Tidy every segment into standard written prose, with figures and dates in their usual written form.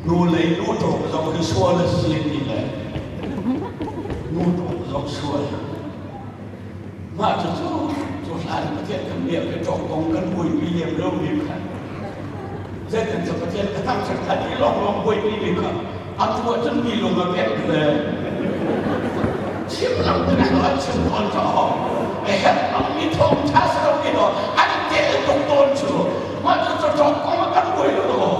Nu lei nu ṭawk zong hi sual a si ti le nu ṭawk zong sual. Mah cucu cu hlan Pathian kan biak i ṭawk kong kan buaipi lem lomi kha zeitin cu Pathian ka thangṭhat kha ti lawnglawng buaipi mi kha atu ahcun mi lung a pek le chim lo te an chim tawn cu a herh lomi thawngṭha si lo ti law an tel tuk tawn cu. Mah cu cawk kong ah kan buai lo.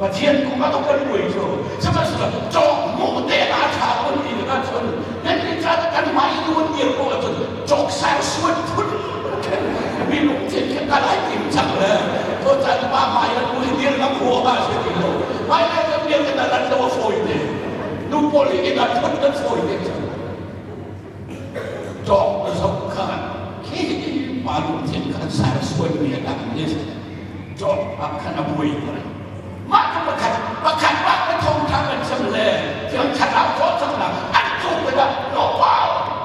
Pathian kong ah kan buai cu. Sihmanhsehlaw cawk hmuh te a ṭha kun ti ah cun nan ni ca kan hmai i un dir ko ahcun cawk sar suan phun mi lungthin kha ka lai tim cang le to caan pa hmai an ui dir ngam hua ha si ti lo. Hmai lai kan dir kan rat lo a fawi te. Nu pawl hi inn ah thut kan fawi te cang. Cawk na zoh kha khi pa lungthin khan sersualmi a dang i cawk ah khan a buai ko. Mah cu pakhat pakhat mah ka thawngtha kan chim le thiang thlarau cawh cang la an cuk tikah no pa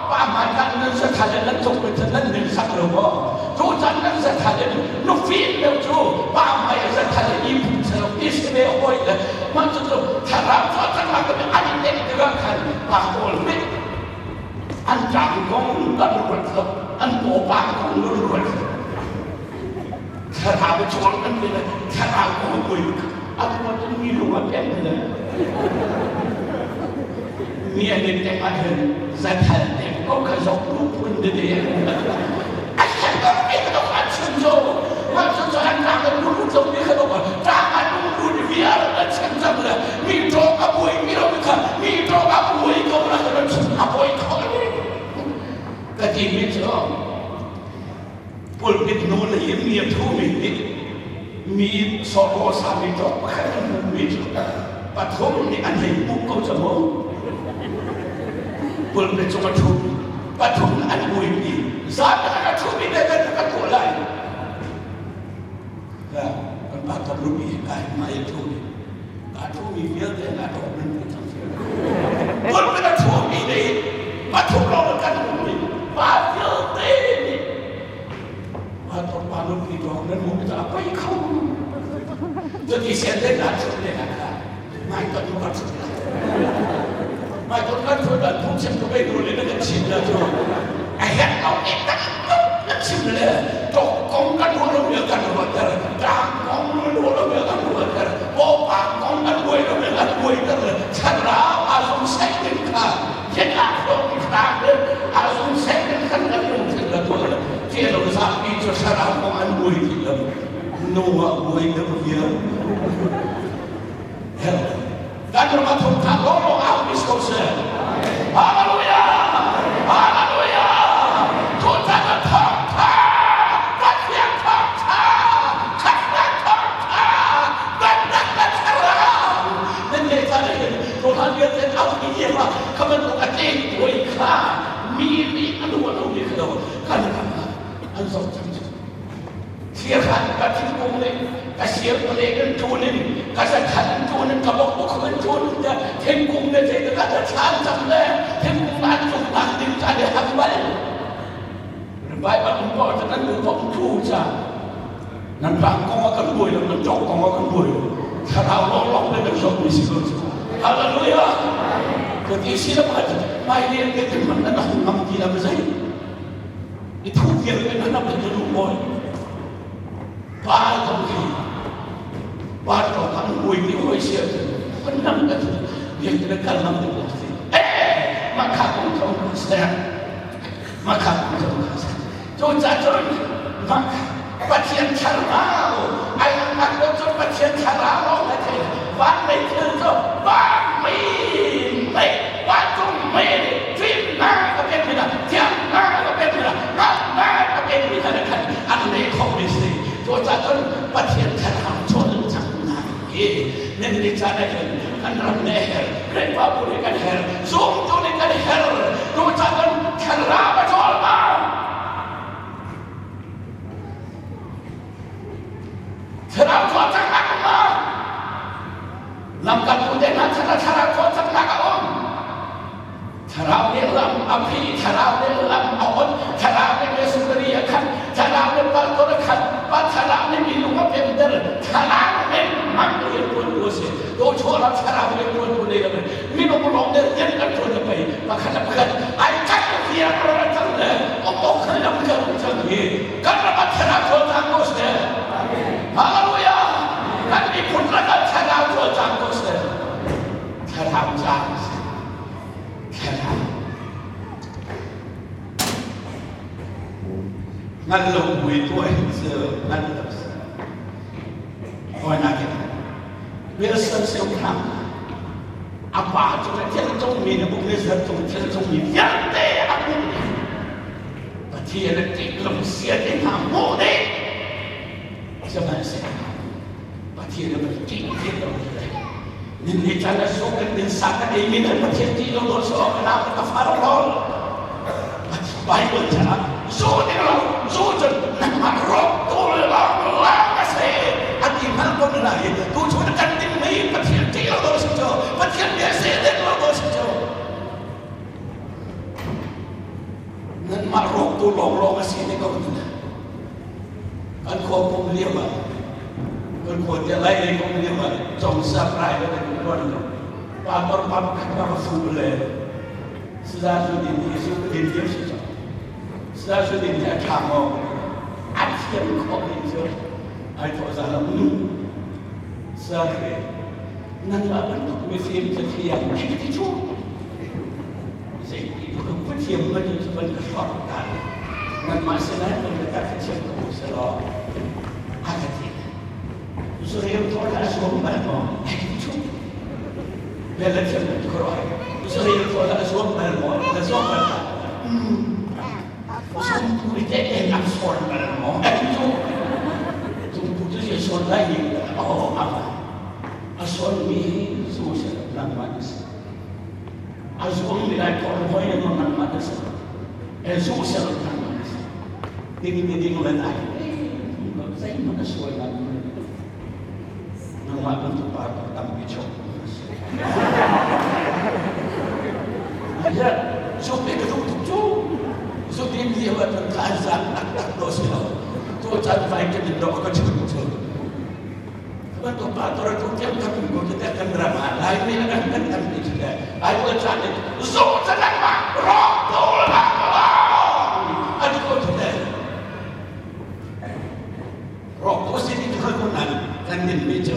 pa hmai khan nan sathal in nan cuk in nan ning sak lo maw cu can nan sathal in nufim deuh cu pa hmai a sathal in i phun selo i si ve hoi le mah cu cu thlarau cawh cang la ka an i tek tikah khan pa pawl nih an ṭang kong kan ruat lo, an pawpa kong kan ruat lo. Thlarau chuang kan ti le thlarau kong a buai a tuah cun mi lung a pem le mi an in tek ah hin zathal tek ko kha zok tu phun tete a herh ko mi ka dok an chim zo mah cu cu an ṭang an lung zo mi kha dok ṭang an lung lut vial an chim cang le mi ṭawk a buai mi lo kha mi ṭawk a buai ko la a buai kho ka ti mi cu pulpit nu le in mi a thu mi nih mi sawraw sa mi ṭawk pakhat an hmuh mi cu pathum nih an hei hmuh ko cu mu pulpit cung a ṭhu pathum an ui mi zapi a ṭhu mi le kan ka tuah lai kan pa kan rupi kai mai a ṭhu mi a ṭhumi vialte na ṭawk nan ti cang. Pulpit a ṭhumi nih pathum lawng kan hmuhmi pa vialte nih pa pa nupi ṭawk nan hmuh mi a poi kho. Cuti sian te na ṭhut le na kha mai ton ka ṭhut la. Mai ton kan ṭhut dan phungchim tu bei nu le na kan chim la cu a herh lo i tak na chim le ṭawk kong kan ruah lo mi kan ruahter ṭang kong ruah lo mi kan ruahter pawpa kong kan buai lo mi kan buaiter le thlarau aa zung seh ding kha thiannak hlawk i hrang le aa zung seh ding khan kan lungthin la tuah le ṭe lo zapi cu thlarau kong an buai ti lo nu ah buai deuh vial hell kan ram a thong tha lawng lawng au is ko seh. Hallelujah! Hallelujah! Tutan a thong tha! Pathian thong tha! Khatnak thong tha! Bannak na thlarau! Nan le ca hin Rohan vialte au ti ma khaman a tleng tuai kha mi nih an ruah lo mi kha lo kan ram ah an zoh cang. Thirhan ka thingkung nih ka sir pale in ṭun in ka zakhat in ṭun in ka bawk in ṭun in te thingkung ne zei ka ka thlan cang le thingkung an tluknak ding ca ne hak bal. Bible um ko cu kan nu bok thu ca nan rang kong ah kan buai lo nan ṭok kong ah kan buai lo thlarau lawng lawng le kan zoh mi si ko cu. Hallelujah. Ka ti si la pa mai le te te man na hung ngam ti la ma zai. I thu vial in na nam na duh mawi. Pa zong hi pa to kan buai ti hoi sia kan nam ka tu biak na kal nam te ko si. Eh ma kha kong thong ka se. Ma kha kong thong ka se. Cu ca cun ma Pathian thlarau ai ang ko cun Pathian thlarau lawng na thei van mei thil cu van mei mei vancung mei nih fimnak a pek mi hna thiamnak a pek mi hna hngalhnak a pek mi hna khan an leh khomi si. Cucaah cun Pathian thlarau cawlcanghnak hi nan ni caan ah hin kan ram nih a herh, Khrihfabu nih kan herh, zumtu nih kan herh. Cucaah cun thlarau a cawl ma? Thlarau cawlcanghnak a um. Lamkaltu te hna chan ah thlarau cawlcanghnak a um. Thlarau nih lam a phih, thlarau nih lam a on, thlarau nih missionary a khan, thlarau nih pastor a khan, pa thlarau nih minung a pemter, thlarau nih mang rian tuantu a si. Thawla thlarau le tuan tu nei lo minung lawng ne rian kan tuan le pei pakhat le pakhat ai kan rian ro cang le opok khan lam kan um cang hi kan ram a thlarau tuan cang ko seh. Hallelujah! Kan miphun rak kan thlarau tuan cang ko seh. Thlarau cang thlarau ngan lo bui tuah hi cu ngan lo si. Hawinak in Wilson siangpahrang a pa cu thil cungmi na Nebuchadnezzar cung thil cungmi vialte a hmuh dih. Pathian a ṭih lo sia te hna hmuh dih. Sihmanhsehlaw Pathian a van ṭih ti lo le nin ni chan a sung kan din sa kan ei mi nan Pathian ṭih lo dawh si awk ka ka fa lo lo. Bible caah zu ding lo zu cun nangmah rawk tu lawng lawng a si a ti hngal ko na lai tu cu na kan dingmi Pathian ṭih lo dawh si cu Pathian bia si ding lo dawh si cu nanmah rawk tu lawng lawng a si ne ko na kan khua kum lio ah kan khua tia lai lei kum lio ah chong sa prai le kan tuan lo pa tor pa khat ka fu le Saya su din hi su din lio si cang. Saya su din hi a ṭha maw? A thiam khawh ning cu ai thawh za lo. Saya re, nangmah bantuk mifim cathiang khi ti cu zeiti ka thiam man cu van ka hrawk ta le nangmah sinah van ka ka thiam ko selaw a ka ti. Zureu thawl a zuam bal maw? Ai ti cu. Bel a thiam tuk khuaruah. Zureu thawl a zuam bal maw? Na zuam bal hlah. Zungpu i teh en an sawn bal maw? Ai ti cu. Zungpu cu zi sawn lai ni oh ama. A sawn mi zu se nangmah na si. A zuam mi lai thawl hoi na nangmah na si. E zu se nangmah na si. Ding ni ding le nai zeihmanh a sual lo. Nangmah bantuk pa tampi chok a si. Zuk ka duh tuk cu. Zuk in lio ah cun tlan zang taktak do si lo. Tu caan fai kan in do ka chun cu. Bantuk pa tor tu tiang kan ko te kan ram ah lai mi kan kan tampi cu le ai ko caan in zuk canak ma rawk tu la an ko cu le rawk tu si ni tu ko nan kan din mi cu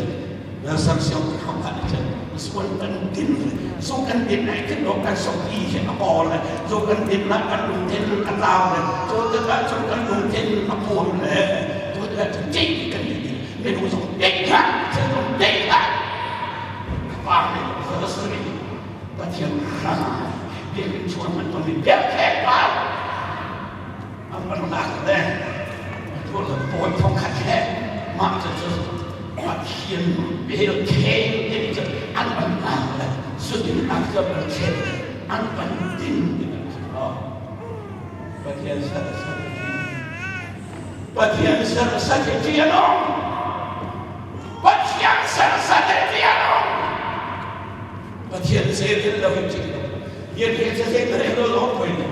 sam siong ti khong kan cu suan kan din so kan din ai kan do kan sok i he a bol le so kan din na kan lung ten a tlau le so te ka chu kan lung ten a puam le to te ka chi kan din minung zong dek hlah thil zong dek hlah pa nih Jerusalem Pathian hrang biakinn chung an ton i biakthek pa an van lak le tuah le bawi thongkhat he mah cu cu Pathian bel khel timi cu an van lak le sudin ak cu an thlen an van din timi cu Pathian sal sal Pathian sersa hi ṭih a nung. Pathian sersa hi ṭih a nung. Pathian zeirel lo in ṭih lo. Yen he cu zei ka rel lo lawng poi lo.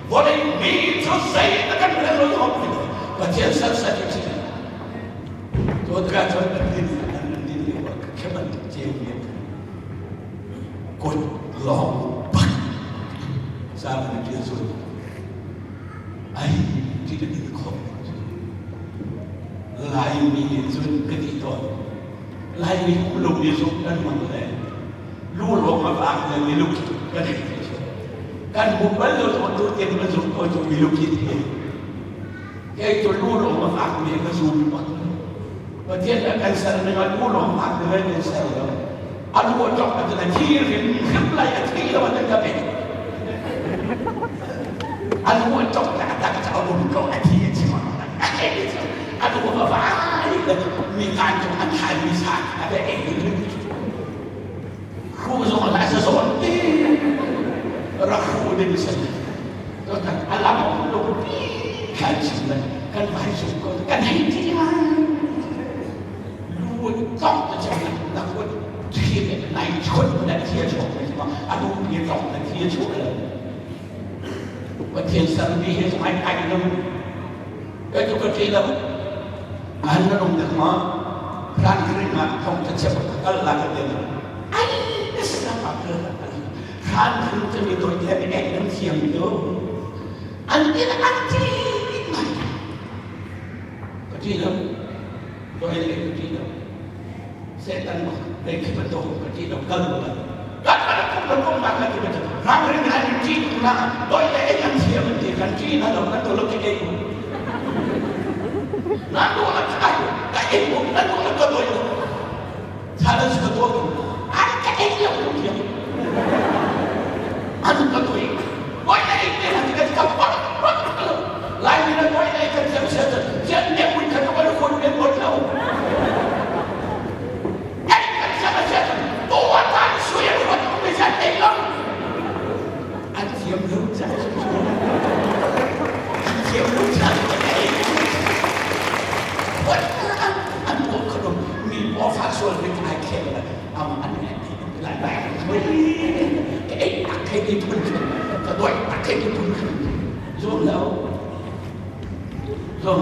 Vawlei mi cu zei na kan rel lo lawng poi lo. Pathian sersa hi ṭih a nung. Tuan ka cun an din an din lio ah khe bantuk ceu mi kut lawng bak sa kan ṭial zun. Ai ti ka ti khawh. Laimi nih cun ka ti tawn. Laimi lung nih zuk kan hmang le lu lawng a vang le miluk kan hei ti cu. Kan hmu bal lo zong tu tiang ka zuk ko cu miluk hi ti. Kei cu lu lawng a vang mi ka zum bak. Pathian a kan ser ning ah lu lawng vang mi kan ser lo. A lu a ṭok a ti thi rim hrim lai a thi lo an ka pek. A lu a ṭok le a tak cu a um ko a thi a chim a ei cu a lu a vai le mi ngan cu an thlai mi sa a be ei Hu zong la sa zawn ti rak hu ding si to tak a lam lo pi kan chim le kan vai chung ko kan hei ti lu tong te chim na kut thi nai chun na thia chuak me ma anu pi tong na thia chuak le Pathian sermi hi zong ai ai lo ka tu ka ṭi lo an na nung dak ma ran kring ah thong ta chep kal la ka te. Hran timi doi le ek an thiam lo. An in an ti ngai. Ka ti lo. Doi le ka ti lo. Satan dei khi ban ka ti lo kal lo. Kan kan kum kan kum na kan ti ban ram ring han ti na doi le ek an thiam an ti kan ti na lo kan to lo ki ei. Na do la kai ka ei ko na do la ka doi lo. Challenge ka tuah tu an ka ei lo tu thiam an ka tu oi na ei te han ka ka pa pa lai ni na oi na ei kan thiam sia chan chian ne pui khan ko ko ne ko lo ei kan thiam sia chan tu wa tan sui ko tu mi sia ei lo an thiam lo cha an thiam lo cha ei what an ko kho mi paw fa sual mi ai khem la am an lại bài cái tắc cái đi thun cái đuổi tắc cái đi thun rồi đâu rồi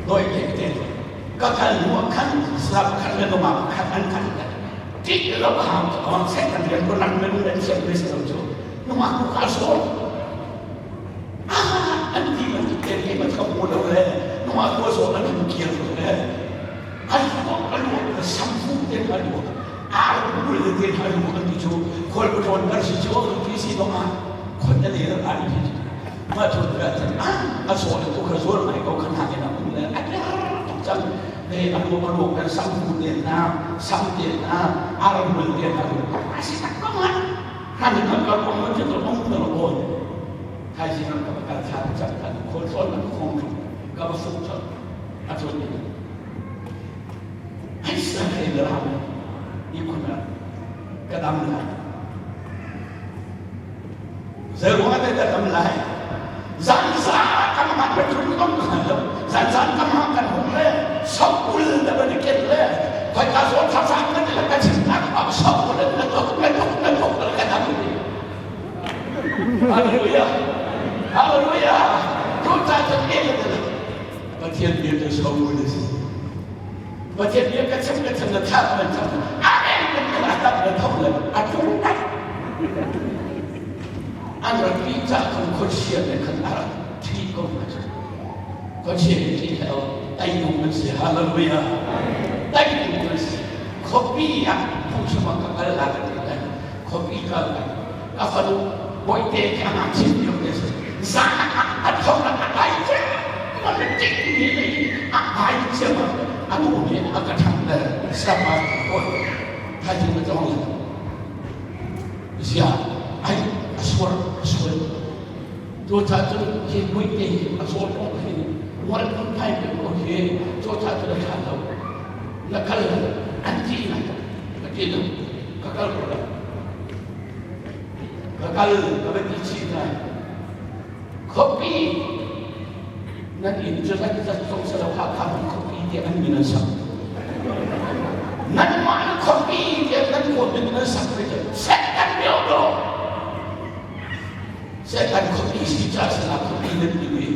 rồi cái cái ก็ขันหัวขันสลับขันเรื่องมาขันอันขันที่เราหามตอนเส้นกันเรียนคนนั้นไม่รู้เรื่องเสียงไม่สนุกน้องaku ขาโซ่อันที่มันเป็นที่มันขโมยเราเลยน้องaku โซ่อันนี้เกี่ยวเลยอันหัวอันหัวสัมผัสเป็นอันหัวอาบุลเตียนอันหัวอันที่ชูคนบุตรกันสิชูที่สิต้องมาคนจะเลี้ยงอันที่มาชนกันอ่ะโซ่ตัวเขาโซ่ไหนก็ขนาดนี้นะคุณเลยอันนี้ต้องจำในอันหัวอันหัวกันสัมผัสเตียนน้ำสัมเตียนน้ำอารมณ์เตียนอันหัวอาศิตักก็มันท่านนั้นก็คงมันจะต้องตลอดไทยสินังกับการชาติจัดการคนสอนมันคงกับสุขสันต์อาจารย์ให้สังเกตเราอีกคนละกระดำเลยเสือหัวแต่กระดำเลยสันสาคำมันเป็นชุดต้องสันสานคำมันกันหงเลยสองกุลแต่ไม่ได้เก็บเลยคอยการสอนทับซ้ำกันแล้วกันสินักออกสองกุลแล้วตกแล้วตกแล้วตกแล้วกันทำฮาเลลูยาฮาเลลูยาทุกใจจะเองเลยประเทศเดียวจะสองกุลสิประเทศเดียวก็ฉันก็ฉันจะทำมันทำอะไรกันก็ทำมันทำเลยอาจุนักอันรักที่จะคนคนเชียร์ในขณะที่ก็มาคนเชียร์ที่เขาไต้หวันเสียฮาเลลูยาไต้หวันเสียคอปี้อ่ะผู้ชมก็อะไรกันเลยคอปี้ก็อะไรก็ฟังบอยเตะอาหารชิ้นเดียวเนี่ยสาอันเขาละอะไรมันจริงนี่เลยอะไรเชื่อมั้ยอันนู้นเนี่ยอันกระทั่งเลยสมาโอ้ย他就不中了，是啊，哎，说说，做他这个也不一定，说东西，我的派的东西，做他这个看到，那看了，安静了，记得，可干了，可干了，可被机器呢，可比，那你就在这中式的话，他们可比的安民的少。nan mah khuapi tiah nan khuapi nan sak ve cu Satan mio do Satan khuapi si ca sinah khuapi nan ti ve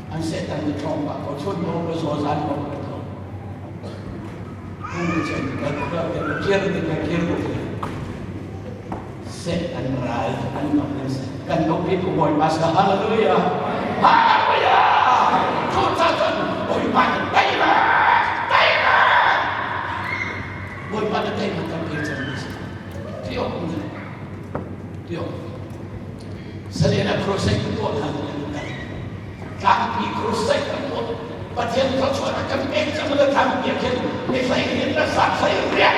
an Satan na ṭhawng pah ko chun ko ka zaw zan ko ka tho kung chen ka ka kir ni ka kir ko Satan ral an nok kan nok pi tu Bawipa sa hallelujah hallelujah cu ca cun Bawipa na tei ma tei ma Bawipa na tei ma kan pe cang mi si ti awk um ti awk Salena crusade ka tuah hna tlangpi crusade ka tuah Pathian thluachuah kan pek cang le tlangpi ah khin ni hlei hin le sat hlei riak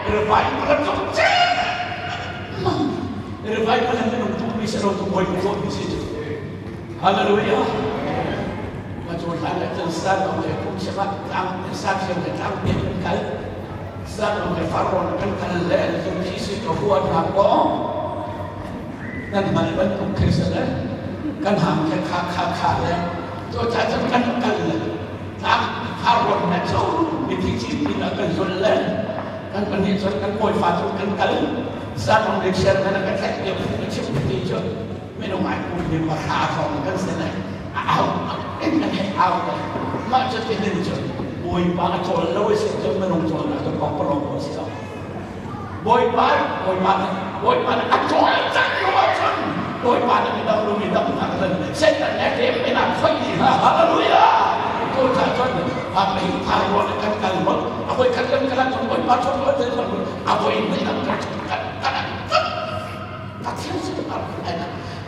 revival a tuk revival an minung tuk mi si lo tu bawi tuah mi si cu hallelujah ma cu hlan ah cun san ong le kum chim ah tlang san siam le tlang pian kan kal san ong le farrawn kan kal le zum thi si ka hua hna ko nan mal bantuk khi si le kan hang khe kha kha kha le cu ca cun kan kal le tlang farrawn le cu mithi cin min ah kan zul le kan pahnih cun kan kawifa cu kan kal san ong le chian na kan tlaih piak ka chim ti cu minung ai kum mi pahra hrawng kan si lai au in kan hei au mah cu ti hin cu Bawipa a cawl lo si cu minung cawl nak cu pongpalong ko si lo. Bawipa Bawipa nih Bawipa nih a cawlcangh lo ahcun Bawipa nih midang lu midang hna kan Satan le ṭem men ah khoih dih hna. Hallelujah! Cucaah cun a mei thai ruang in kan kal hmang a voi khat kan kal ahcun Bawipa chawnh lo a voi hnih kan kan kan kan Pathian sin a ai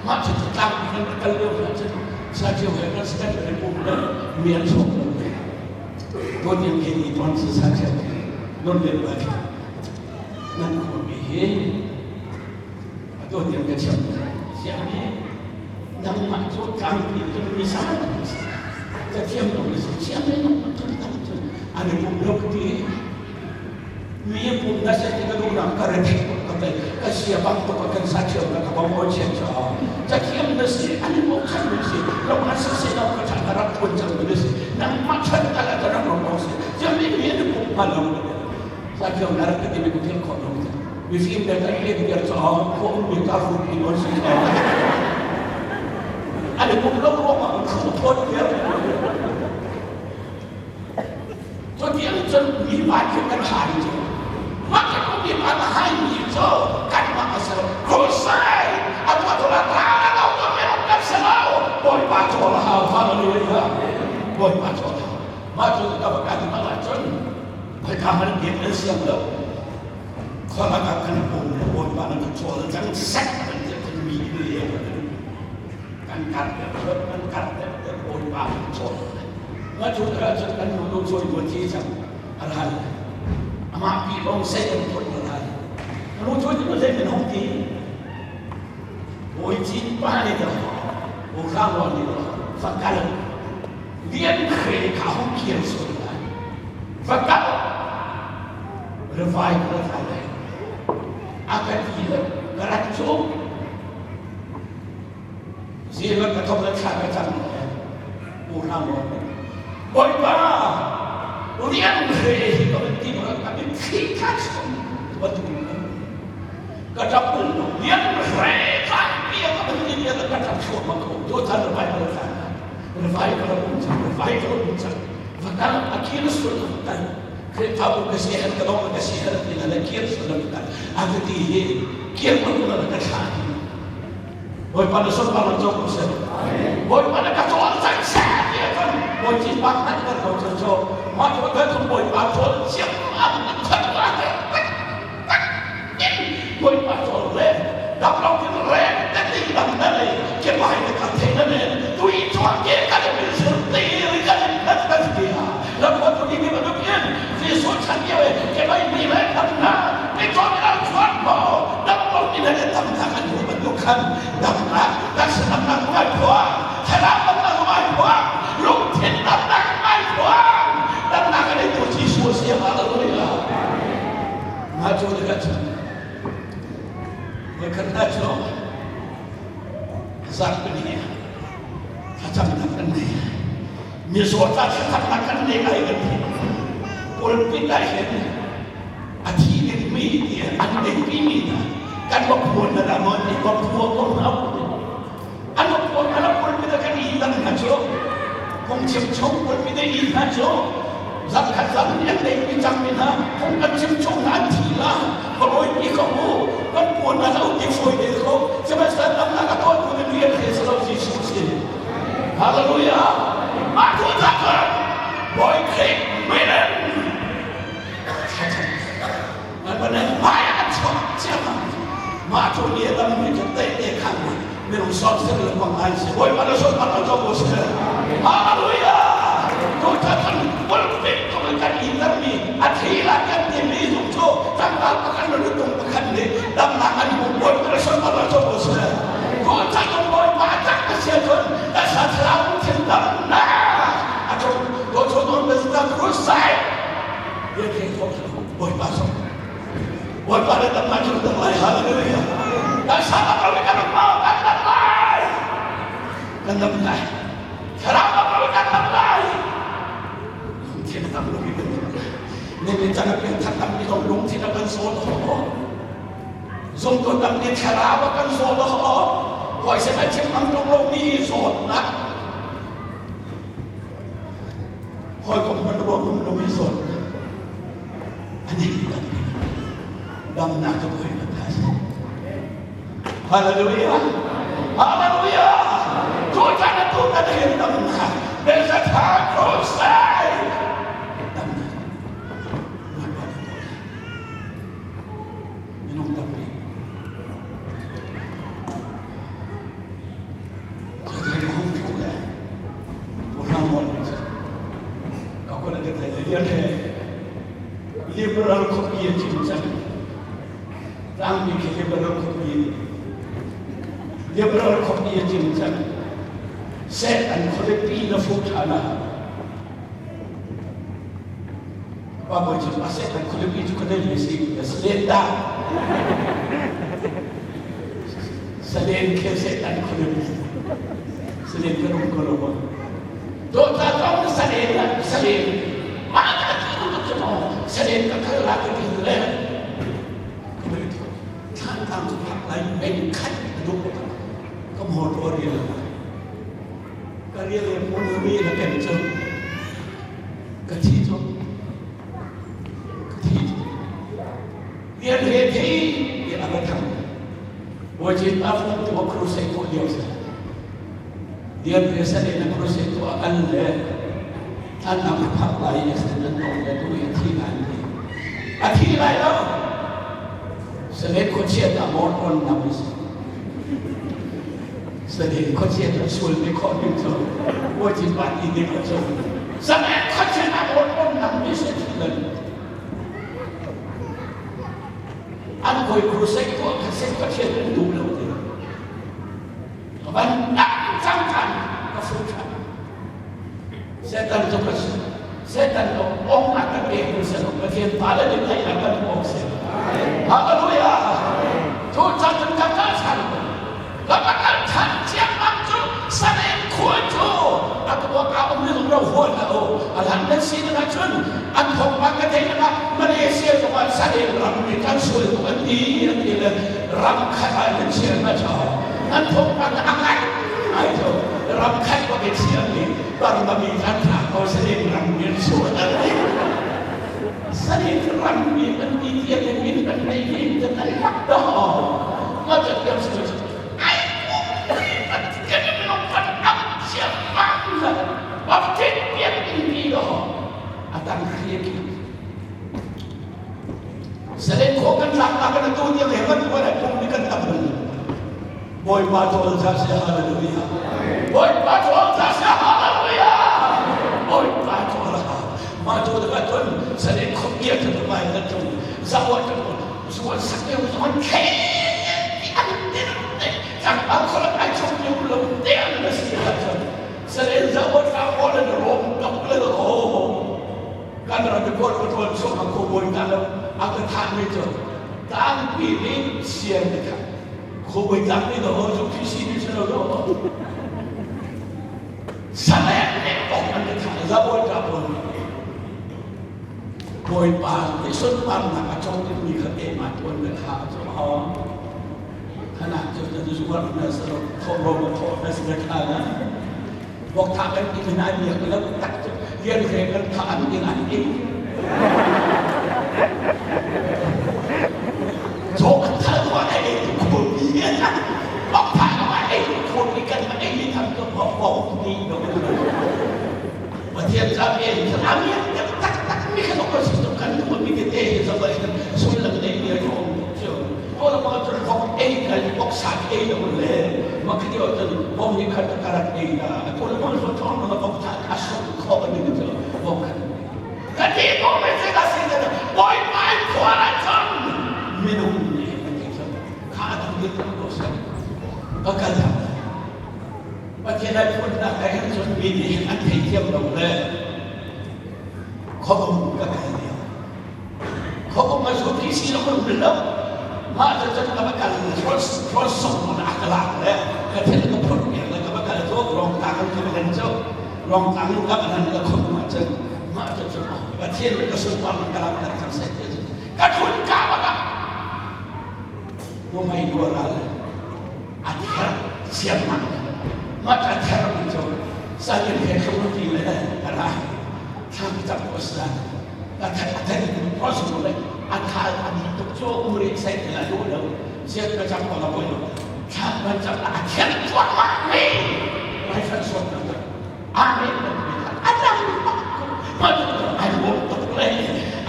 mah cu tlangpi kan kal lio hna cun sa cio he kan kan kan pum le mi an sawm lo tuan yang ke ni tuan si sa cio non le ba nan khua mi hi atu tiang ka chiam siang hi nangmah cu tlangpi cun mi sa ka thiam lo mi siang le nangmah cu cun an i pum lo ka ti. Mi pum na se ti ka duh nak ka re thei tuk ka te ka sia bang tuk kan sa thiam na ka bang o chen cha ca thiam na si ani mo khan na si lo ma se se lo ka tha ka rak phun chang na si nang ma chan ka la ka rak ro mo si jam mi mi ani pum ma lo sa thiam na rak ka ti mi ko thil kho lo mi fim le kan le bi cha ko um mi ka ru ni on si cha ani pum lo ro ma khu thot ya. Cutiang cun mipa khi kan hai cu. Mah kan mipa na haimi cu kanmah a si lo. Crusade a tuah tu la ta lo tu minung kan si lo. Bawipa cawl a hau. Hallelujah. Bawipa cawl a hau. Mah cu ka va kan hmang ahcun khoika hmanh biak an siang lo. Khualak ah kan pum le Bawipa na ka cawl cang sek kan ti kan mi leng kan kar deuh kan kar deuh Bawipa kan cawl. Mah cu tikah cun kan nu nu cawi buan thi cang a ral. Amah pi lawng sei kan phut a ral. Nu cawi cu zei kan hong ti. Bawi cin pa nih dah bu hrang ruang nih dah fakal lian khre kha hong kian sual lai. Fakal revai ka rat lai. A ka ti le ka rat cu Zihmanh ka thok le thla ka cam le u hram maw Bawipa rian re hi ka van ti ma ka mitthli tla chung bantuk in ka ṭap bal lo rian re tlan pi ka van ti bia ka ṭap thluahmah ko to chan revai ka la revai ka la um cang revai ka la um cang va kal a kir sul la kal Khrihfabu ka si han ka dong ka si han ti la kir sul la kal a ka ti hi kir ma la ka thla. Bawipa na sunparnak co ko seh. Bawipa na ka cawl cang seh ti ahcun Bawi Jesuh hmanh kan ko cun cu mah cu kan cung Bawipa cawl ciam am khat wa te tak tak in Bawipa cawl le dam lo tin reng te ti dam na lei ke bai te kan thei na nen tui chuan ke kan in sir ti ri kan in kan kan ti ha la ko tu ni ba duk in Jesuh chan ye ke bai mi le kan na ke chon al chuan mo dam lo tin le dam ta kan hu bantuk khan damnak taksa damnak ngai phuang thlarau damnak ngai phuang lungthin damnak ngai phuang damnak a neitu Jesuh a si hallelujah. Mah cu tikah cun voikhat hna cu zarhpini thlacamnak kan nei mizaw ca thlacamnak kan nei lai kan ti pulpit ah hin a thi dingmi ti an neihpimi hna kan va phuan na dah maw ti va phua ko hna an va phuan an pulpit ah kan i dang hna cu phungchim chung pulpit i hna cu zarkhat zan an neihpi cangmi hna phung kan chim chung hna an thi la ka pi ko mu kan puan na lo ti fawi te ko sihmanhsehlaw damnak a tuahtu na rian he si lo Jesuh si. Hallelujah. Mah tu ta Bawi Khrih minen mah cu ni a dam mi cu tei te khan minung sawm sir le bang ai si Bawipa na sawm na co ko si. Hallelujah. Tu chan pulpit cung kan i mi a thi la kan ti mi zung cu tlangval pakhat le nutung pakhat nih damnak an hmu Bawipa na sawm na co ko si. Tu chan Bawipa tak ka sia cun ka sa thlarau thin damnak a cung to chon on the crusade Biak he thawk Bawipa sawm. Bawipa le tam cu tam lai. Hallelujah. Kan sa ka kan kan ma kan lam lai. Kan lam lai. Thlarau lam lo kan lam lai. Lungthin tam lo mi kan lam lai. Ne min cang pian that tam mi tong lungthin kan sawl ho. Zong to tam ni thlarau kan sawl ho. Koi se kan chim ang tung lo mi zawtnak. Hawikom hmanh ruang um lomi zawtnak. An hei kan. Damnak cu Bawipa ta a si. Hallelujah! Hallelujah! Tutan a tu kan hin damnak. There's a time crusade. Damnak. Bawipa na tuah. Minung tampi. Liberal khuapi a cim cang. Tlangmi khi liberal khuapi liberal khuapi a cim cang. Set an khualipi na fuh ṭhan ah Pa Bawi cu a set an khualipi cu ka dei si na salen dah. Salen khe Satan khualipi. Salen kan um ko lo maw? Dawtla tong salen la salen mah ka ti tu cu maw salen ka khal la ka ti le thlan tang cu phak lai meng khat duh ka motor rial ka rial le mun ri na ken cu ka thi cu ka thi cu rian he thi ti a va thang Bawi a fung tu a crusade tuah lio si rian he sale na crusade tuah an le an am phak lai i accident tong le tu i a thi ngai ti a thi lai lo sale khuachiat a mor on nam si sale khuachiat a sul mi khawh ning cu Bawi pa ti ning cu sale khuachiat a mor on nam mi se thi lan An hawi crusade tuah kha set Pathian an duh lo ti. Van dang cang than ka fu than. Satan cu ka Satan ko ong a kan pek tu se Pathian pa le nih thei a kan ong se. Hallelujah. Thu chan cun ka ka chan. Ka ka kal than chiang mang cu Salem khua cu a tua ka um ni ro huan la o. A lan nan si na cun an thong bang ka thei na Malaysia zong ah Salem ram mi kan sual tuk an ti an ti le ram khat ah nan chiar na cha an thong bang a ngai ai cho ram khat ko ke chiar ni Burma mi kan tha ko Salem ram mi an sual an ti Salem ram mi an ti ti an min kan nei ni kan ai lak do ma cha tiam su ai kan minung kan am chiam mang la bab chen pian in ti do atang khia ki Salen kho kan tlak ta kan tu tiang he kan ko lai phung ni kan tam Bawipa thawl za se hallelujah Bawipa thawl za se hallelujah Bawipa thawl ma tu da tun salen kho bia tu mai na tu zawa tu zuan sak eu zuan khe an tin chang ang khola ai chong eu lo te an na si ha chon salen zawa ta ko le rom tok le ho kan ram ko ko ton so ma ko boi ta lo a ka than mi chu tang pi ni sian ni kha ko boi tang ni do ho chu khi si ni lo do salen ne tok an ka than zawa ta pon Bawipa nih sunparnak a co dingmi kha keimah tuan na kha a cu ho. Khanak cu na zuar na salo thawh ro ma thawh na si kha na. Bok tha kan ti na miak lo tak cu rian re kan tha an ing an ing. Chaw kan thal ko ai tu khul bi bok tha ka ai tu khul bi kan ai ni tham ko bok bok ni no. Pathian ca pe a miak taktak mi kha ko si kan tu mi te te hi zo ba sullam nei mi a um tuk cu ko la ma cu vok ei kan vok sa ei lo le ma khi o cun bom ni khat karat ei na ko la ma so thong ma vok sa a su kho ni cu vok khat ka ti ko me se ka si te boy pai khua la chon minung ni kan ti so kha tu ni ko sa ka kal Pathian ai phunnak he hin cun mi nih hin an theithiam lo le khuaum ka kai lio. Khuaum a zu thi si lo kan lo. Mah cu cun ka va kal hrawl song mun a ka lak le ka thil ka phurh piak le ka va kal cu rong tang ka va lan cu rong tang ka va lan ka khuaum ah cun mah cu cun Pathian ka sunpar ka lam kan kan sai te ka thun ka ba ka mumai duara le a ther siamnak mat a ther mi cu salin he thlung ti le ra thlam cam ko sa a ther a ther possible le. A thal a ni tuk cu um rih seh ti a duh lo. Sian ka cam ko la poi lo. Thla kan cam la a thian cuahmah mi. Raifanh suat na tak. Amen na ti kha. A dang ai lawm tuk le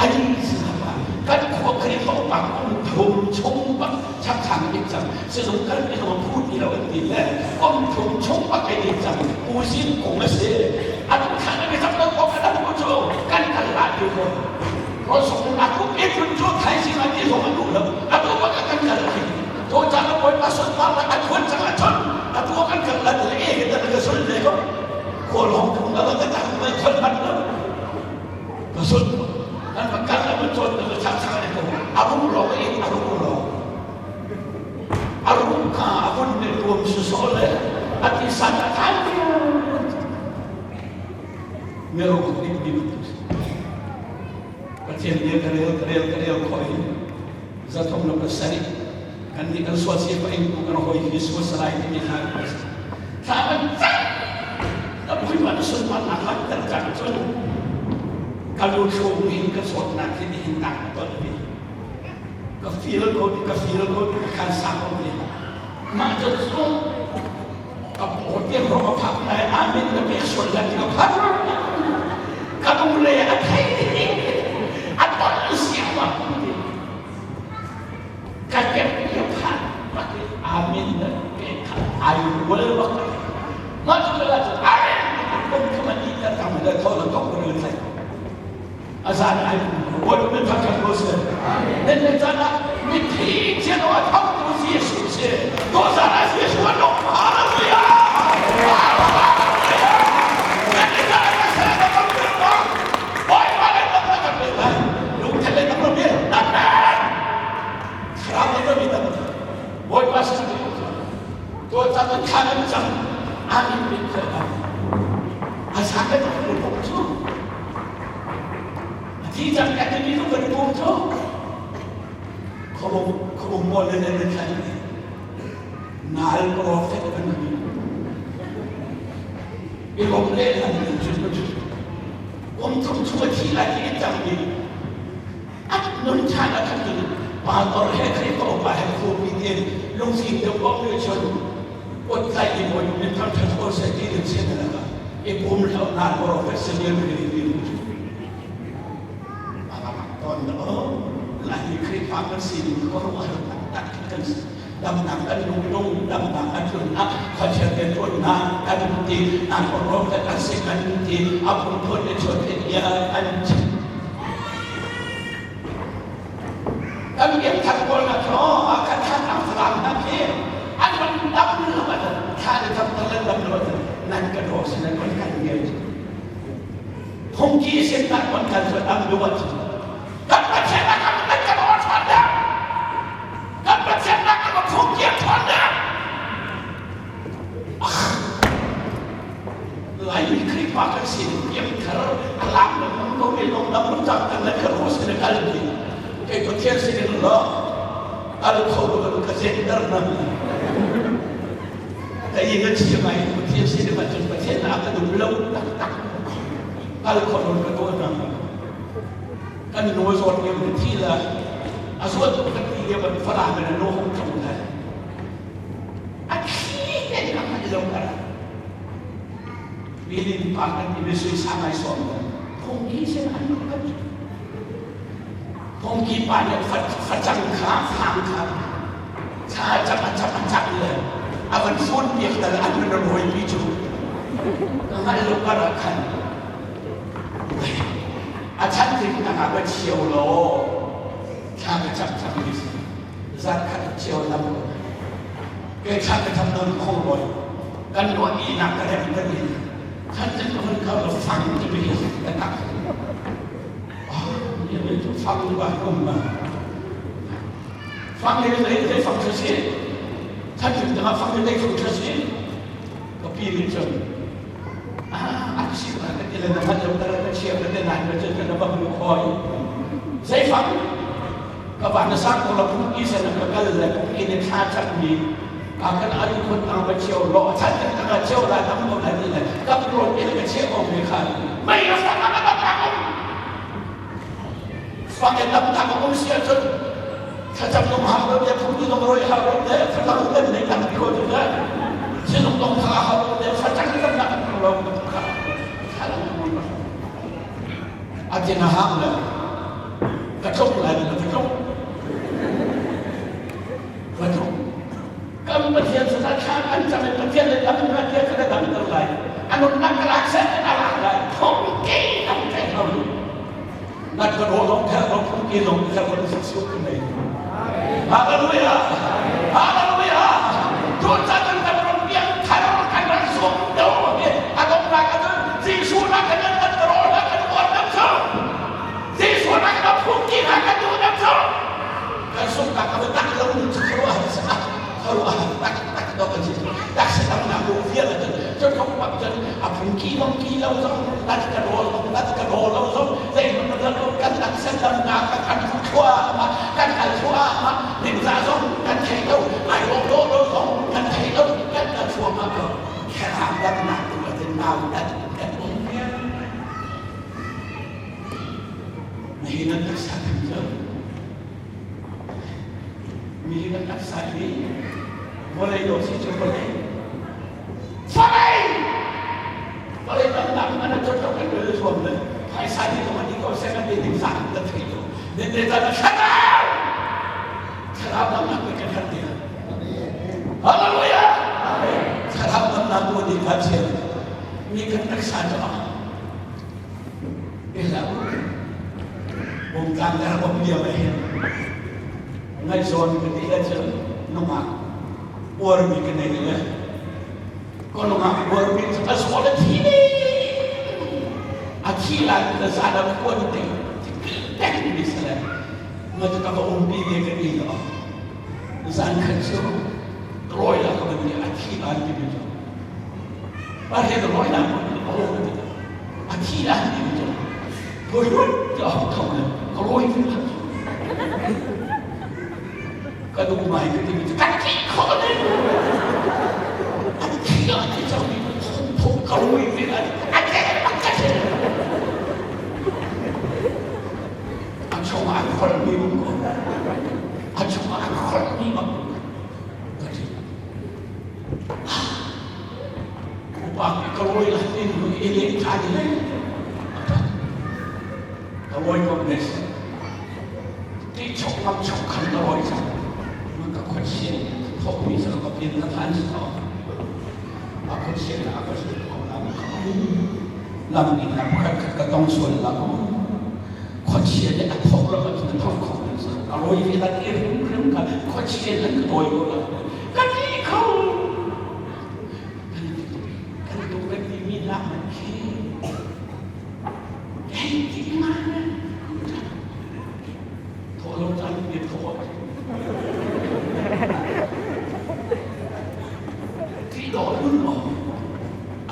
ai sinama kan khua Khrihfa upa kum thum chung bak chakchang in cang sizung kan mi zong phu ti lo an ti le kum thum chung bak ai din cang pu sin kung a si a tu thang mi zam lo ko kan ku cu kan kal la ti ko ko song a tu e phun cu thai sing a ti zong an duh lo a tu bak kan kal lai to cha na poi pa sun pa a thun chang a chon a tu kan kal la ti e he ta ka sul le ko ko long thung la ka ta mai khol bat lo ka sul kan pa kal la chon ka chak chak le ko a rung lo e a rung lo a rung kha a vun ne tuam su so le a ti san a than mero dik dik Pathian bia ka rel ka rel ka rel khawh in 37 kan nih kan sual si pa ing tu kan hoi hi sual salai timi hna thla kan cang ka pui ma sun ma na kan kan cang cun ka lu thlung hin ka zawtnak hi nihin tang ka ton bi ka feel ko ka feel ko ka khan sang ko ni mah cu cu ka paw tiang ro ka phak lai amen ka pek sual lai ti ka phan ka lung le a thei a ton siang ma ka kep ya phan amen na pe kha ai wal bak mah cu la cu amen kum khama ni ta tam le tho la tok ko thai azan ai wal me thak thak ko se nen le chan ah mithi chian wa thau tu Jesuh se to zan ah Jesuh an nong hallelujah Bawipa sin to chan khan an cang amin min a sa kan cu A thi cang ka timi cu kan pum cu khuabung khuabung mawl le le thlai nal profet kan ni i rom le an ni cu kum thum chung a thi lai ti cang mi at nun than a khat in pastor he Khrihfa upa he khupi te lungfim deuh bok le chun ot tlai i bawi min thang than ko se ti din se na ka i pum hlau na profet senior mi ni ton lai Khrihfa kan sining khuaruahhar taktak kan si. Damnak kan lung damnak an tlunnak khuachia te ṭuannak kan ti an rawk le kan si kan ti a phunphun in chuan bia an chim. Kan biak thar pawl na cu a kan than ang falam hna khi an van dam lo an thla le tham tan dam lo nan ka daw sin an kan bia Phungki sin tak on kan cu dam duh an Kan Pathian ah kan kan kan aw ṭhan deuh. Kan Pathian ah kan phungki a ṭhawn deuh. Laimi Khrihfa kan si piangthar a lang lengmang ko mi lung dam lung cang kan le kan ru sin kal mi kei Pathian sin in lo al kho lo ka zender na ka i na chia ngai Pathian sin in cun Pathian na ka dum lo tak tak kal kho lo ka tuah na kan nu zawt lio ni thi la a zawt tuk kan ti lio kan fala men nu hong tlung le a thli te ka hman lo ka milin pa kan ti mi sui sa ngai som phungki sin an nu kan phungki pa nih facang kha fang kha thla chak a chak a chak le a van fun piak dal an van rawi pi cu ka hngal lo kar ah khan A chan tik nak ah va chio law thla ka cam cang mi si zan khat cio lam ke thla ka cam non kho roi kan ruah i nak ka rem ka ni khan chan ka hun khau lo fang ti bi ka tak ah ni le chu fang ba kum ma fang le le le fang tha si chan chan ta fang le fang tha si ka pi ni chun Zeifang ka van na sang ko la phung i sen ka kal le phung i ne thla chak mi ka kan alu khun ang ba cheu lo chan kan ka cheu la tam ko la ni le ka pro in ka cheu ko me khan mai ra sa ka ka ka ka Fang in damnak a um si ahcun thlacam zong hau lo le phungki zong rawi hau lo le thlacam kan nei kan ti ko cu le sizung zong kha hau lo le facang damnak kan hmu lo kha thla a tin a hang le ka tlung lai ka tlung ka tlung kan Pathian cu thla kan cam i Pathian le dam Pathian kha ka damter lai a nunnak ka lak seh ka lak lai phungki kan theih lo nat ka rawl zong kher lo phungki zong kher lo si kan nei. Hallelujah! Hallelujah! Tuchan kan kan ron piang thar kan rak sum do a dongnak ahcun Jesuh nak kan kan rawl nak kan uar deuh cu Jesuh nak kan phungki nak kan duh deuh cu kan sungtak a tak lo nu cu khuaruah har khuaruah har tak tak do kan si tak se dang nak lu vial cun cun khong pak cun a phungki zong ki lo zong nat ka rawl zong nat ka rawl lo zong zeihmanh kan lo kan tak se dam nak kan thua ma kan hal thua ma ningza zong kan thei lo ai lo lo lo zong kan thei lo kan kan thua ma ko kherang dam nak tu atin nau dat kan um Nihin nan taksa kan cu mi kan taksa hi vawlei dawt si cu vawlei vawlei vawlei tamnak man a cawt kan rel zuam le phaisa ti zong an ko seh kan ding zah kan thei lo ne ne ta thlarau thlarau damnak kan kan herh tiah. Hallelujah! Thlarau damnak tu ni kha chian mi kan taksa cu Bungtlang ka rak um lio ah hin ngaihzawn ka ti ahcun nungak uarmi ka nei le ka nungak uarmi cu a zawl a thi a thi lai ka zan ah khuan te pek mi si le ma cu ka va umpi ve ka ti lo zan khat cu rawi la ka van ti a thi lai ti mi cu pa he rawi la a thi lai ti mi cu Purut ka hok tho le ka rawi fi khat ka duh mai ka ti mi cu ka thi kho ne a thi a ti cang mi thong ka rawi fi a a te bak ka thi a chung ah khol mi um ko a chung ah khol mi um ka thi Upa ka rawi la tin i le tha ni le ka rawi ko ne ti chok ngam chok khan ka rawi cang man ka khot sin thok mi sa ka pin ka than sa a khot sin a ka sin ko lam lam ni na pakhat khat ka tong sual la ko khot sia le a thok la ka thok khok a rawi ve la ti rim rim ka khot sia lan ka tawi ko la ka ti kho Kan tuk kan timi hna hmanh khi hei ti ngai thawh lo caan in thawh ti dawh lun maw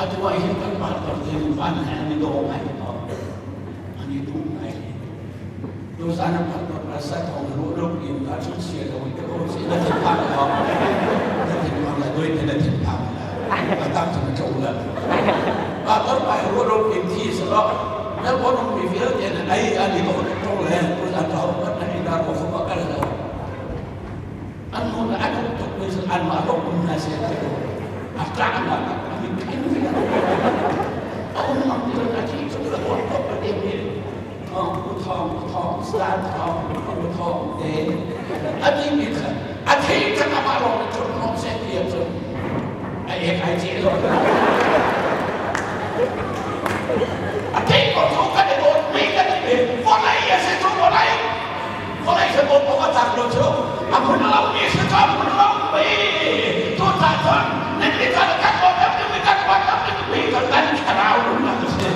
atu ah hin kan pastor te van he an i daw ngai an i duh ngai Tuzan ah pastor rasa thong ru ruk in ka chung sia lo in ka ko si na thin phang ko na thin phang la doi na thin phang la a tam chung cho la pastor pai ru ruk in thi sa lo na ko nong mi vialte na ai ani ko to le tuzan to ko na ni na ko ko ka la an nu na an tuk mi an ma ro um na se te ko a ta ma ka mi kin a um nam ti na thi chu la ko ko pa te mi thawng u thawng u thawng stan thawng u thawng te a ti mi kha a thei kha amah lawng in thun hnawm seh ti ahcun a ek ai ce lo a thei ko cu kan i dawt mi kan i pe vawlei a si cu vawlei vawlei sa dawt awk a tlak lo cu a hmun lo mi si cu a hmun lo mi tu ta cun nan mi kan kan dawt mi kan dawt mi kan kan thlarau nunnak a si.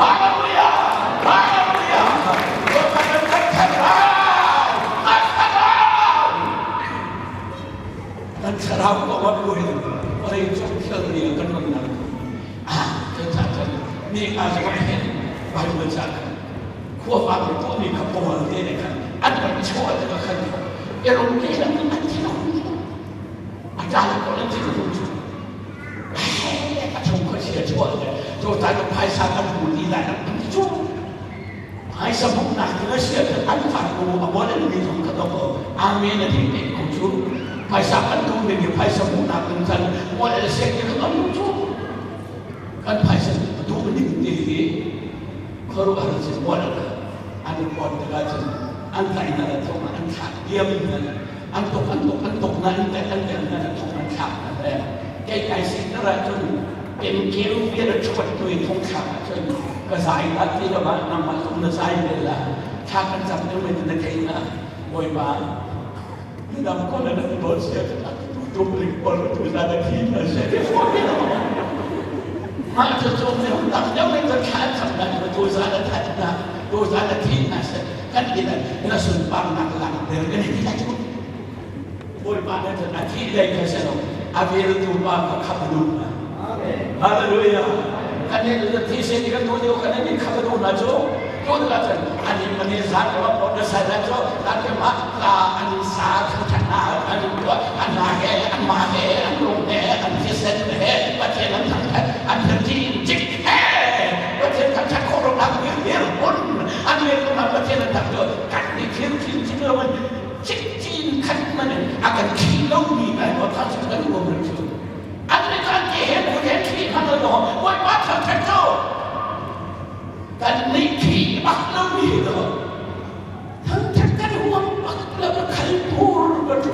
Hallelujah! Hallelujah! Kan thlarau ko wa buai vawlei cung thil ni kan ram nak ah kan ca cun mi ka zaw hen Bible ca khan khua fa mi tuah mi kha pawl te ne khan an rak chuah te khan erom ke lang an thi lo a ta ko an thi lo cu a chung khuachia chuah le cu caan phaisa kan hmu ti lai lo cu. Phaisa hmuhnak ding a si ahcun an far ko a bual an mi zong kha dok amen a ti te ko cu. Phaisa kan duh mi nih phaisa hmuhnak ding can mual el sek ti kha kan duh cu. Kan phaisa duh ning te hi khuaruahhar si mual an i pon tikah cun an tlaih hna le thong an thlak diam hna le an tuk an tuk an tuk na an tlaih an tlaih hna le thong an thlak hna le kei kai si tar ahcun pemkeu vial a ṭhuat tu i thong thlak ahcun ka zai la ti lo ah nangmah zong na zai ve la thla kan cam deuh mai na thei na Bawipa na dam ko na nan dawt sia tu tum ling pol tu za na thi na se ti fo ti lo mah cu cu mi hung tam deuh in kan thla cam na tu za na that na tu za na thi na se kan ti na na sunparnak langhter kan i ti lai cu Bawipa na a thi lei kha se lo a veltu pa kha khap a duh na Hallelujah kan nih na thi se ti kan tu deuh kan nih khap a duh na cu tu na cun ani mani zan ma pot na sai na cu ta ke ma la an sa thang than na an tu an na he an ma he an lung he an thisen he Pathian an thang than an thi cik he Pathian thang than khawh ro nak dir hun an le ko na Pathian an thang tu kan ni thil chin chin lo man cik chin khat man a kan khi lo mi ngai ko tha chu kan uam rin chu an le kan ke he bu he khi han lo boi pa thang than chu kan ni khi bak lo mi do thang than kan huam bak lo ka khal pur ba chu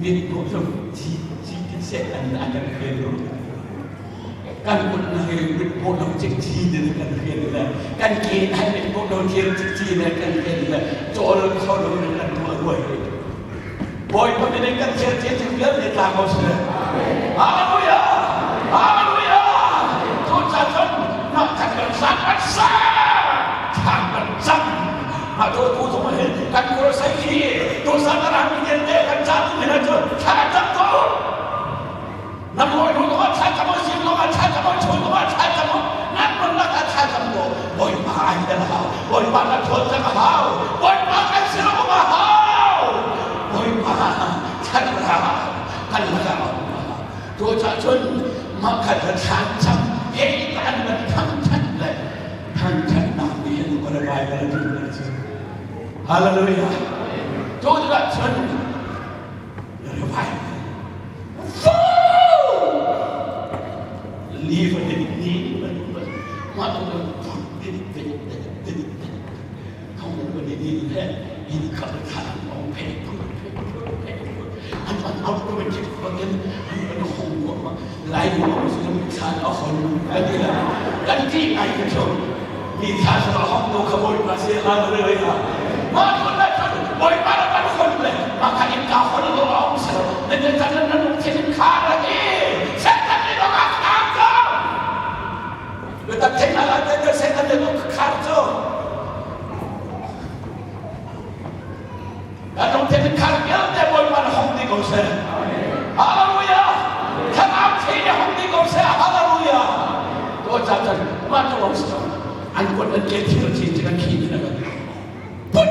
mit ko som chi chi ti se an an kan khel ro kan kut na he mit ko lo chik chi ne kan khel le kan ke na mit ko lo thil chik chi ne kan khel le chol kho lo ne kan tu ruai Bawipa min in kan thil ti thil vialte tla ko seh. Hallelujah! Hallelujah! Cucaah cun nak kan kan san kan sa thlan kan cam ma tu tu zong hin kan kul sai khi tu san na ram vialte kan ca tu hin cun thla cam ko na mawi nu zong ah thla cam sim zong ah thla cam chun zong ah thla cam nan nun lak ah thla cam ko Bawipa ai dal hau Bawipa na thawn cang a hau Bawipa kan si lo a hau Bawipa chan ra kan lakah a um to cha cun mah khat la thlan cam hei tan man thang than le thang than nak ni hin ko le Bible a tin le Hallelujah to tikah cun revival Bawipa kan hon le mah kha innka hon lo a um si lo nan nan can nan lungthin in khar a ti Satan nih dong a khar cu biatak theih hna lai te Satan nih dong khar cu kan lungthin in khar vialte Bawipa na hong dih ko seh Hallelujah thlarau thi nih hong dih ko seh Hallelujah to ca can mah cu lo si an kut an ke thil chi chi kan khi ni na kan put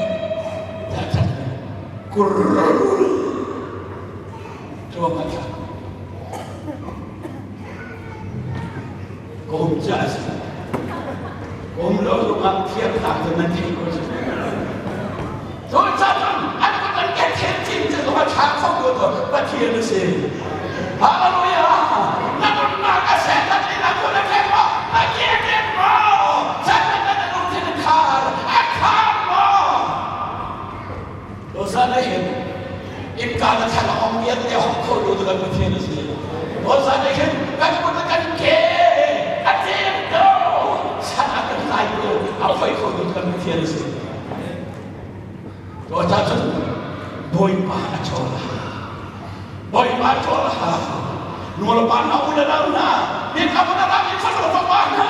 kurr tuang a tla ka um ca a si ka um lo zongah thiam tak cu nan thei ko si cu ca cun an kut an ke thiam cin cu zong a tha kho ko to Pathian a si Hallelujah na nunnak a sehtat in a kun a tlek maw a ke a tlek maw Satan na lungthin a khar a khar maw Hosanna hin innka na thlan a ong vialte hong kho lu kan Pathian a si. Hosanna hin kan kut le kan ke a tlem ko chan a kan tlai ko a khoi kho tu kan Pathian a si. Cucaah cun Bawipa a chawl a Bawipa a chawl a nu le pa hna u le nau hna biakam na ram in fanu fapa hna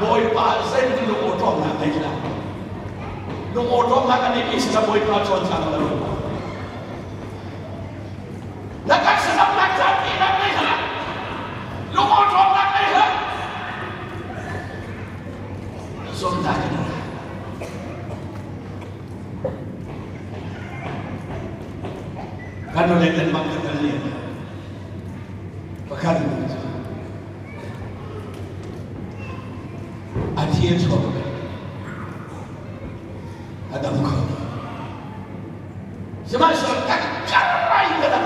Bawipa zeitin lung awṭawmnak ngei hlah lung awṭawmnak an i si Bawipa chawn cang lo na kan saramnak caan ti nak ngei hlah lung awṭawmnak ngei hlah zumnak in Kan le kan bang kan lian. Pakhat. thi a chuak ve. A dam kho. Sihmanhsehlaw kan kar in ka dam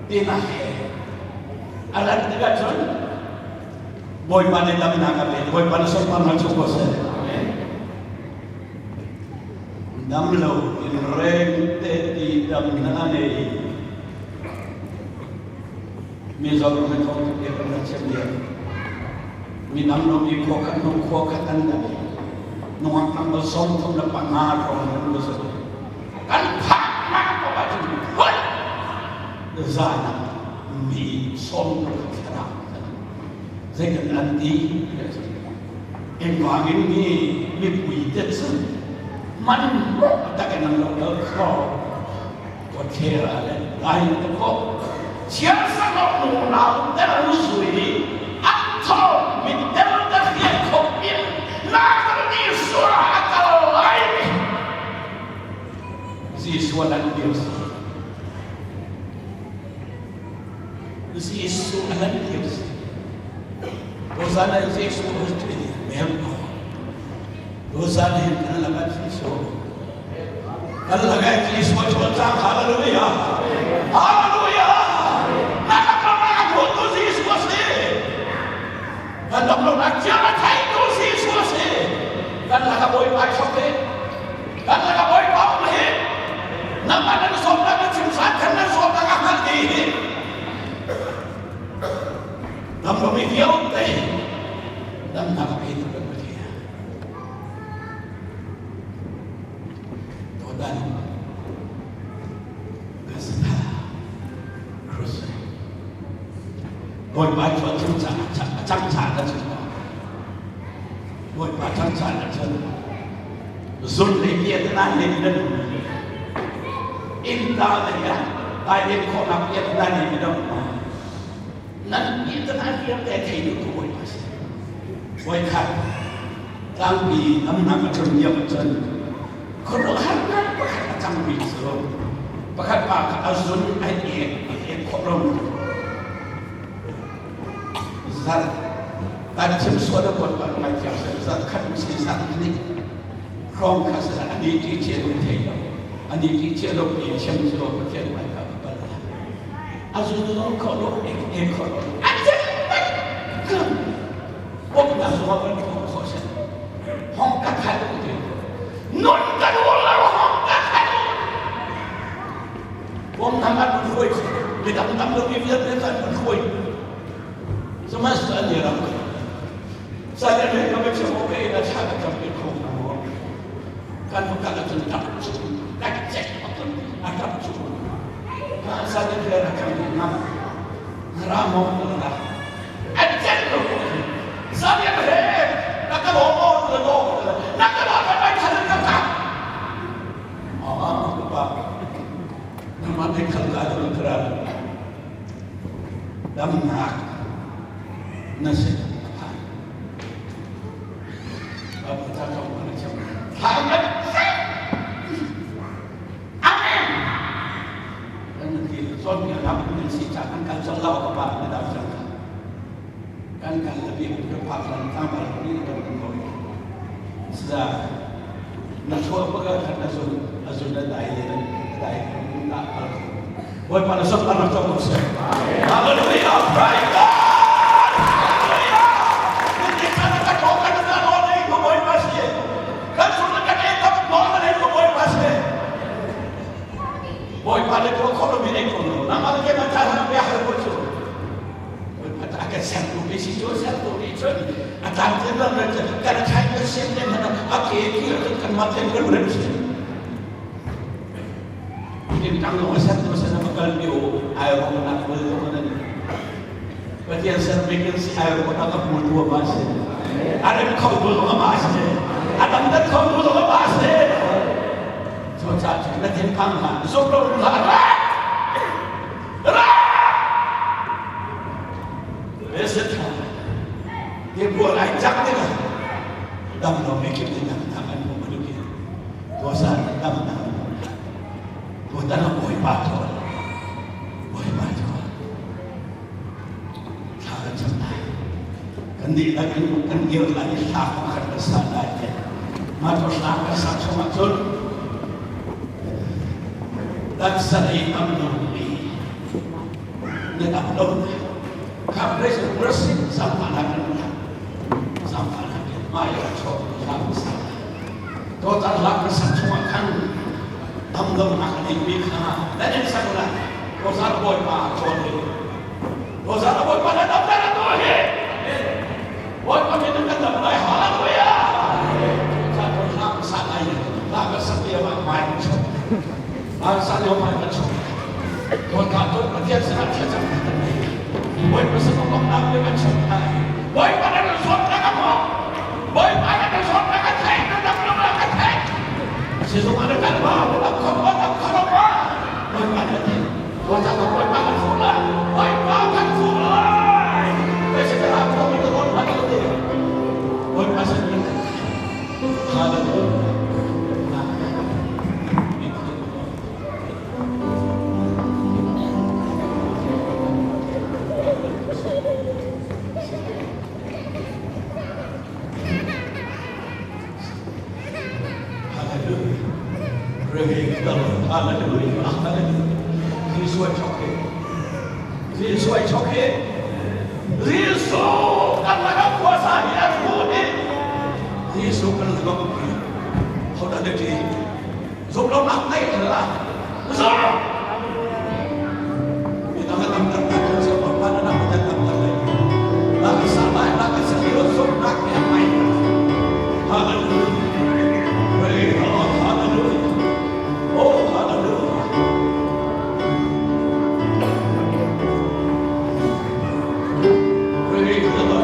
tinak he a rat tikah cun Bawipa nih damnak a pek. Bawipa nih sunparnak cu ko seh. Dam lo in reng te ti damnak a nei. Mizoram hi thawng tuk kan rak chim lio. Mi dang lo mi khua khat nung khua khat an dam. Nungak tlangval 35 hrawng an lo sa. Kan phak nak ko ahcun hoi zan mi 30 thlarau zei kan an ti engvangin mi mipui te cu man tak in an lo lo kho ko thera le lai te ko chiar sa lo nu nau ter sui an tho mi ter te hriat khop in na kan ni sura akal lai Jesuh lan dir si Jesuh lan dir si Hosanna Jesuh mem Hosanna hin kan lakat Jesuh kan lakat Jesuh chon chang hallelujah hallelujah nakakama ko tu Jesuh si kan dam lo nak chia na thai tu Jesuh si kan laka bawipa chok he kan laka bawipa um he nangmah nan sawm na chim san kan nan sawm na ka hngal ti hi dam lo mi vialte damnak a pe tu kan Pathian tutan kan sata Krus Bawipa cu a cang a cang caan a cun Bawipa cang caan a cun zun le bia te nan le nan in ta le ya ai len khawhnak bia te nan le nan nan bia te nan vialte thei duh tu Bawipa si Voikhat tlangpi namnak a tlun lio ahcun khuaruahharnak pakhat a cangmi cu pakhat pa kha a zun ai ek a ek khawh lo. Zat kan chim sual a kuat pa ngai thiam seh zat khat si zat ni hrawng kha se ani ti che lo thei lo ani ti che lo pi chim chu Pathian mai ka pal a zun lo kho lo ek ek kho lo a chen Bawmhnak zong kan hmuh khawh si. Hong ka khat ti. Nun kan ul lo hong ka khat. Bawmhnak an kan hruai khawh. Midang dam lo mi vialte kan kan hruai. Sihmanhsehlaw an i ram ko. Sai an reng ka chim okay na tha ka tam ke kho na mo. Kan ka ka cun tap chu. Ka check a tap chu. Ma sa den le na kam na. Ra mo na. An celh lo Zamian he na ka lawm aw na lawm na ka lawm mai khan ka ka ah pa nama ne khal ka dun kra dam nak na se pha ba ta ka ma na cham tha ngat amen kan ti zon ya lam kan si cha kan kan chal lau ka pa na dam chang kan kan la bi kan phak lan tang ba ni na kan ko sa na thua pa ka khat na zun azun na dai le dai na pa Boy pa na sop anak to ko se Hallelujah praise God Hallelujah Hindi ka na ka ka na no nei ko boy pa si kan sun na ka nei ka no na nei ko boy pa si Bawipa le tuah khawh lomi ei ko lo. Nangmah le keimah ca hna bia hal ko cu. Bawipa ta kan sertu mi si cu sertu nih cun a tlamtlin ram le kan thlai kan siam te hmanh a ke kir cun kan mah ten kan rem si. Tin tang lo sertu sana makal mi o ai ro na kul to na ni. Pathian ser mi kan si ai ro na ka hmu tu ma si. A rem kho tu lo ma si. A dam dat kho tu lo ma si. Cucaah cun na thinphang hlah, zum lo hlah, ra! Ra! Lesatha, tibual ai cak tikah dam lo mi kip nih dam an hmu bantuk in tuasan dam na an hmu. Tutan ah Bawipa thawn, Bawipa thawn. Thla kan cam lai. Kan dihlak in kan dir lai i hla pakhat kan sa lai. Mah cu hla kan sak chungah cun taksa lei tam lomi na dam lo God bless and mercy zaangfahnak kan ngah zaangfahnak kan hmai ah chuak hla kan sa total hla kan sak chungah khan dam lonak a neimi kha nan in sak lai Rosa Bawipa chawn hi Rosa Bawipa na dam na tu hi Bawipa min kan dam lai hallelujah hla kan sa lai hla kan sak lio ah hmai kan chuak hla kan sak lio hmai kan chuak Tuan tu Pathian sinah thlacam kan nei Bawipa sin lawmhnak le kan chuak lai Bawipa na kan zawt na kan hawk Bawipa na kan zawt na kan theih na dam lo na kan theih sizung ah na kal ma na dam kho ma dam kho lo ma Bawipa na ti Tuan tu Bawipa kan fuh lai Bawipa kan fuh lai President ah ko mi ka rawn hman lo ti Bawipa sin kan Hallelujah. Hallelujah. Praise the Lord. Hallelujah. Hallelujah. Jesuh ai chok he. Jesuh ai chok he. Jesuh kan lakah kuasa hi a thu hi. Jesuh kan lakah Hodah na ṭih? Zumhlonak ngeih hlah. Zum! Midang a damter hna cu cu Bawipa na dam kan damter lai. La ka sa lai, la ka sa lio zumhnak he a hmai. Hallelujah. Praise the Lord. Hallelujah. Oh, hallelujah. Praise the Lord.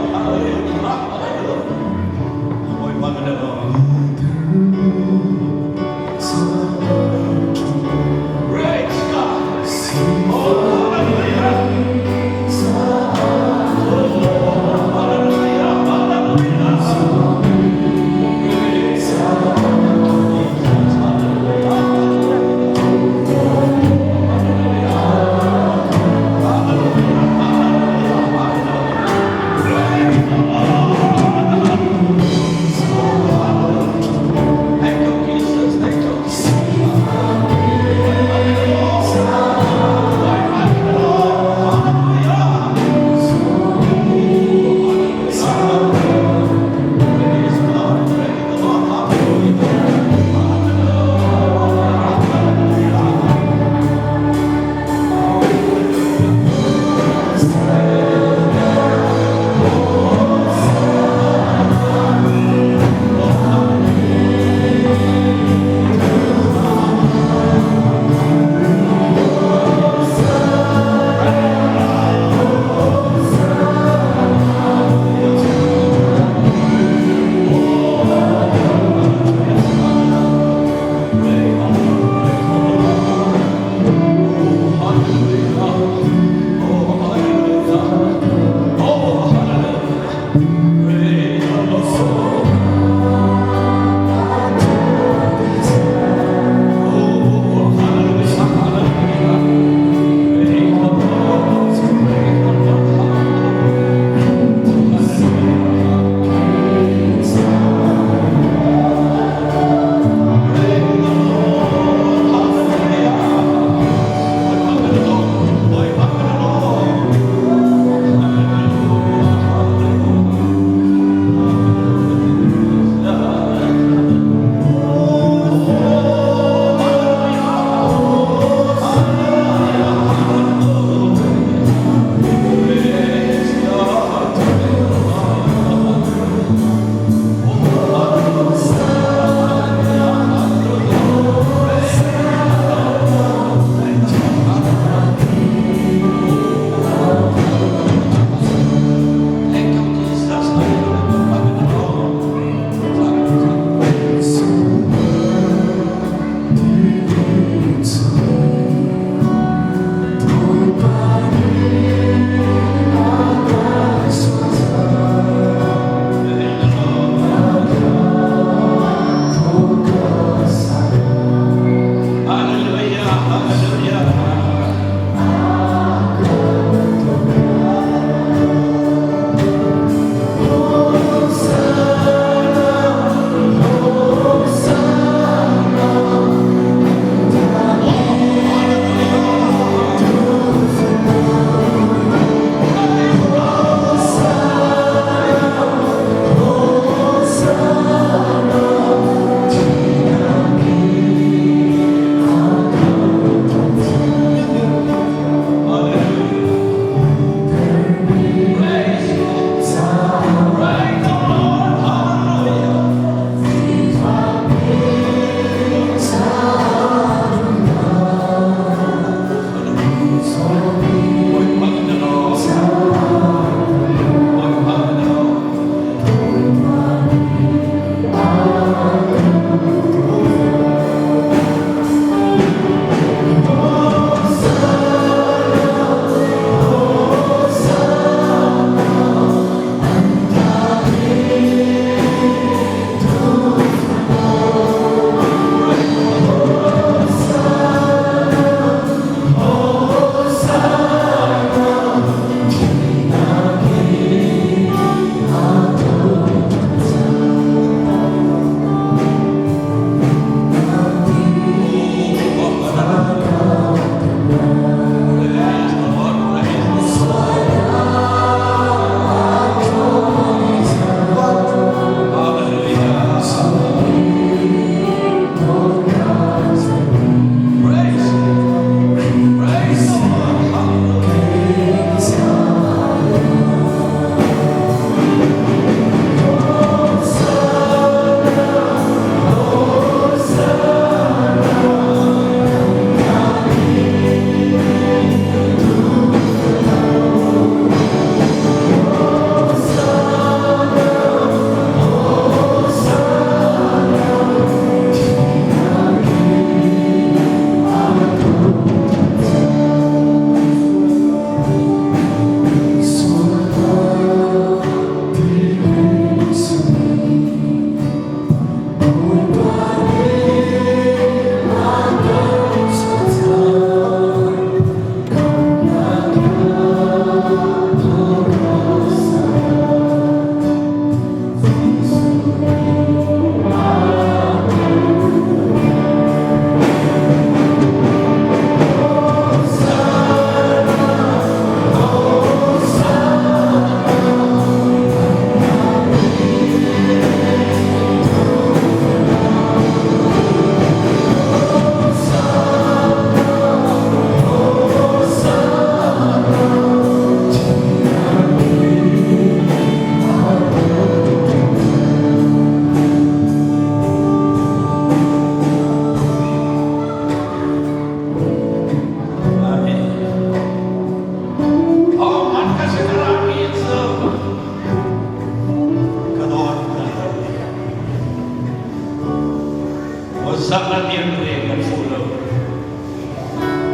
Tuzaan in re kan fu lo.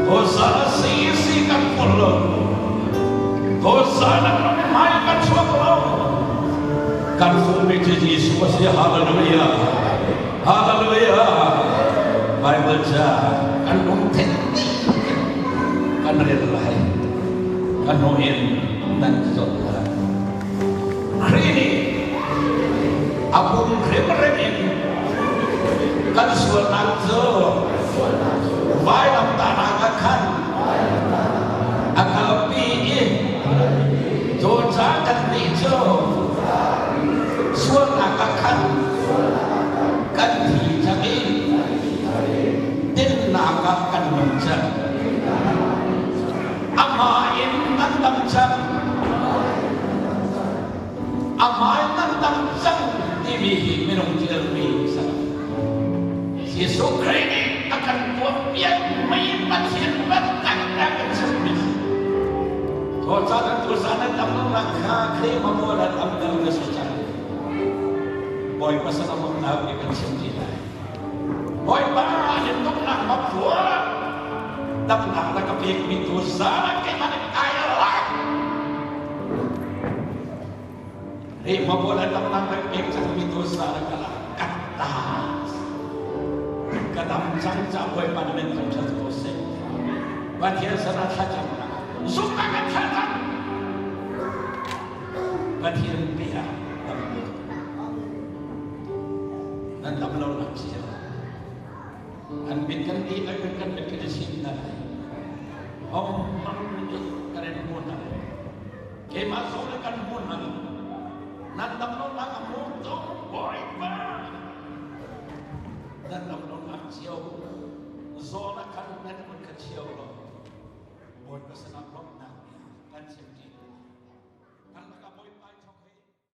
Tuzaan si kan fu lo. Tuzaan kan hmai kan chuak lo. Kan fu mi cu Jesuh a si. Hallelujah. Hallelujah. Bible ca kan lungthin kan rel lai. Kan hnu in nan zot lai. Khrih nih a pum hrimhrim in kan sualnak cu vailamtahnak ah khan a kalpi i cucaah kannih cu sualnak ah khan kan thi cang i dinnak ah kan nung cang. Amah in nan dam cang. Amah in nan dam cang timi hi minung thilmi a si. Jesuh Khrih nih a kan tuahpiakmi Pathian biatak a kan chimmi si. Cucaah kan tuusan nan dam lonak kha Khrih mamual ah damter na si cang. Bawipa sanamnak nih kan chim ti lai. Bawipa in tuknak maphuah damnak na ka pekmi tu zan keimah nih kai lak. Rihma pawl damnak na pek cangmi tu zan ka lak ka ta. Ka dam cang ca Bawipa na min thangṭhat ko seh. Pathian sana thlacamnak zumhnak kan thlacam. Pathian bia dam nan dam lo nak cio. An mit kan ti an mit kan mit kan i sim hna lai. Hong mang kan in hmu hna. Keimah zong le kan hmu hna. Nan dam lo nak a hmu tong Bawipa. Nan dam lo nak cio. Zawn a khan nan kun kha cio lo. Bawipa sinah lawmhnak bia kan chim ṭi. Kan lakah.